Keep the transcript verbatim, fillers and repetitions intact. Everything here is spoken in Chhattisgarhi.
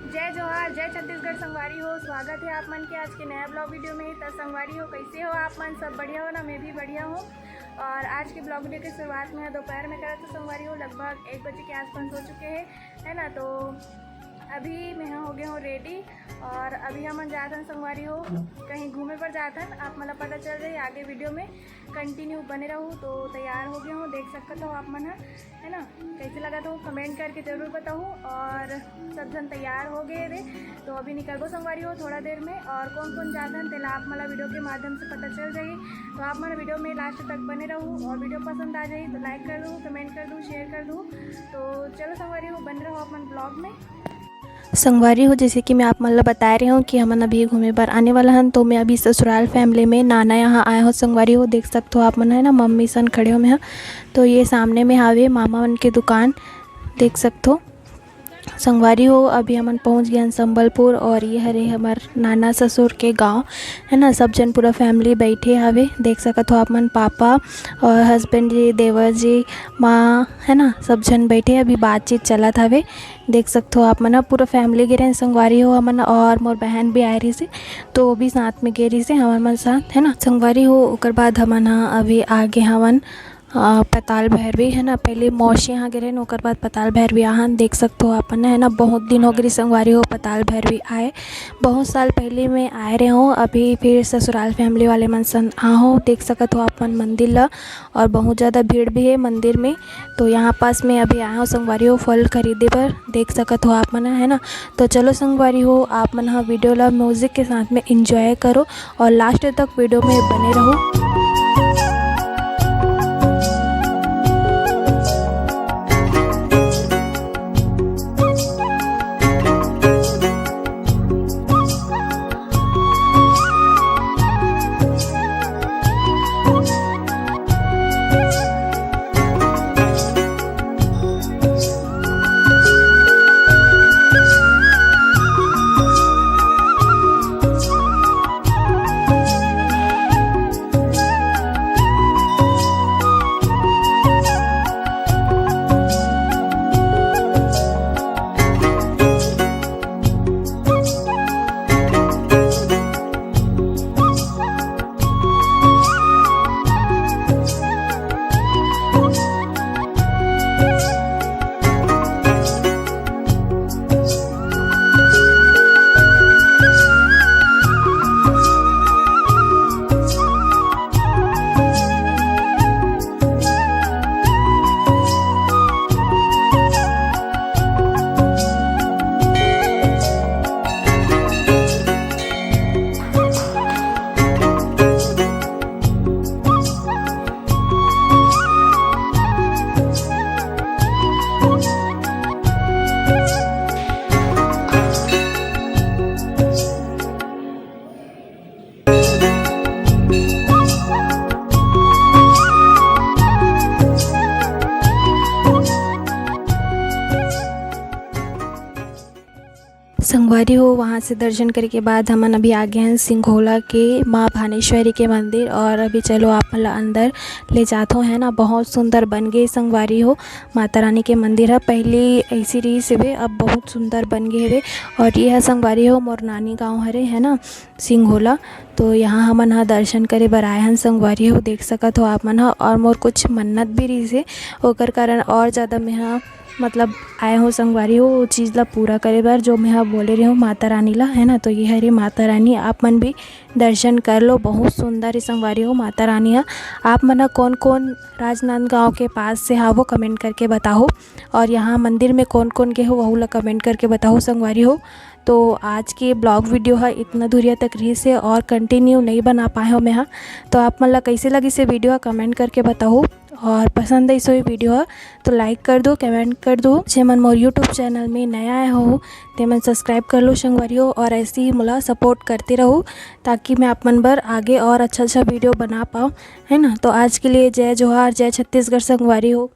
जय जोहार, जय छत्तीसगढ़ संगवारी हो। स्वागत है आप मन के आज के नया ब्लॉग वीडियो में। तो संगवारी हो, कैसे हो आप मन? सब बढ़िया हो ना? मैं भी बढ़िया हूँ। और आज के ब्लॉग वीडियो के शुरुआत में दोपहर में करा तो संगवारी हो, लगभग एक बजे के आसपास हो चुके हैं, है ना। तो अभी मैं हो गया हूँ रेडी और अभी हमन जात हन संगवारी हो, कहीं घूमे पर जात हन। आप मन ला पता चल जाही आगे वीडियो में, कंटिन्यू बने रहू। तो तैयार हो गया हूँ, देख सकत हो आप मन ह, है ना। कैसे लगत हो कमेंट करके जरूर बताओ। और सब झन तैयार हो गए रे, तो अभी निकलबो संगवारी हो थोड़ा देर में। और कौन कौन जात हन तेला आप मन ला वीडियो के माध्यम से पता चल जाही। तो आप मन वीडियो में लास्ट तक बने रहू और वीडियो पसंद आ जाही तो लाइक कर दू, कमेंट कर दू, शेयर कर दू। तो चलो संगवारी हो, बने रहो आप मन ब्लॉग में। संगवारी हो, जैसे कि मैं आप मन ला बताए रहे हूँ कि हमन अभी घूमे बर आने वाला हन, तो मैं अभी ससुराल फैमिली में नाना यहाँ आए हो संगवारी हो, देख सकत हो आप मन, है ना, मम्मी सन खड़े हो मैं ह। तो ये सामने में हावे मामा मन के दुकान, देख सकत हो संगवारी हो। अभी हमन पहुँच गए हन संबलपुर और ये हरे हमर नाना ससुर के गांव, है ना। सब जन पूरा फैमिली बैठे हावे, देख सकत हो आप मन, पापा और हस्बैंड जी, देवर जी, माँ, है ना, सब झन बैठे। अभी बातचीत चलत हावे, देख सकत हो आप मन ह। पूरा फैमिली गे रहे संगवारी हो हमन, और मोर बहन भी आए रहिसे, तो वो भी साथ में गे रहिसे हमर मन साथ, है ना संगवारी हो। ओकर बाद हमन ह अभी आगे हवन अ, पताल भैरवी, है ना। पहले मौसी यहाँ गे रहेन, ओकर बाद पताल भैरवी आहन, देख सकत हो आप मन, है ना। बहुत दिन हो गे संगवारी हो पताल भैरवी आए, बहुत साल पहले मैं आए रहे हूँ। अभी फिर ससुराल फैमिली वाले मन सन आहूँ, देख सकत हो आप मन मंदिर ला, और बहुत ज़्यादा भीड़ भी है मंदिर में। तो यहाँ पास में अभी आए हो संगवारी हो फल खरीदे बर, देख सकत हो आप मन, है ना। तो चलो संगवारी हो, आप मन ह वीडियो ला म्यूजिक के साथ में एंजॉय करो और लास्ट तक वीडियो में बने रहो। संगवारी हो, वहाँ से दर्शन करे के बाद हमन अभी आ गए हैं सिंघोला के माँ भानेश्वरी के मंदिर। और अभी चलो आप मन ला अंदर ले जात हो, है ना। बहुत सुंदर बन गए संगवारी हो, माता रानी के मंदिर ह। पहली ऐसी रहिस हवे, अब बहुत सुंदर बन गए हवे। और ये ह संगवारी हो मोर नानी गाँव हरे, है ना, सिंघोला। तो यहाँ हमन ह दर्शन करे बर आए हन संगवारी हो, देख सकत हो आप मन ह। और मोर कुछ मन्नत भी रहिस हे, ओकर कारण और ज़्यादा मैं ह मतलब आए हो संगवारी हो, वो चीज़ ला पूरा करे बर जो मैं ह बोले रहे हूँ माता रानी ला, है ना। तो ये हरे माता रानी, आप मन भी दर्शन कर लो, बहुत सुंदर हे संगवारी हो माता रानी ह। आप मन ह कौन कौन राजनांदगांव के पास से हावो, कमेंट करके बताओ। और यहाँ मंदिर में कौन कौन गए हो, वहू ला कमेंट करके बताओ संगवारी हो। तो आज के ब्लॉग वीडियो ह इतना दूरिया तक रहिस हे और कंटिन्यू नहीं बना पाए हो मैं ह। तो आप मन ला कैसे लगिस हे वीडियो ह, कमेंट करके बताओ। और पसंद आइस होही वीडियो ह तो लाइक कर दो, कमेंट कर दो। जे मन मोर यूट्यूब चैनल में नया आए हो, ते मन सब्सक्राइब कर लो संगवारी हो, और ऐसे ही मोला सपोर्ट करते रहो, ताकि मैं आप मन बर आगे और अच्छा अच्छा वीडियो बना पाऊँ, है ना। तो आज के लिए जय जोहार, जय छत्तीसगढ़ संगवारी हो।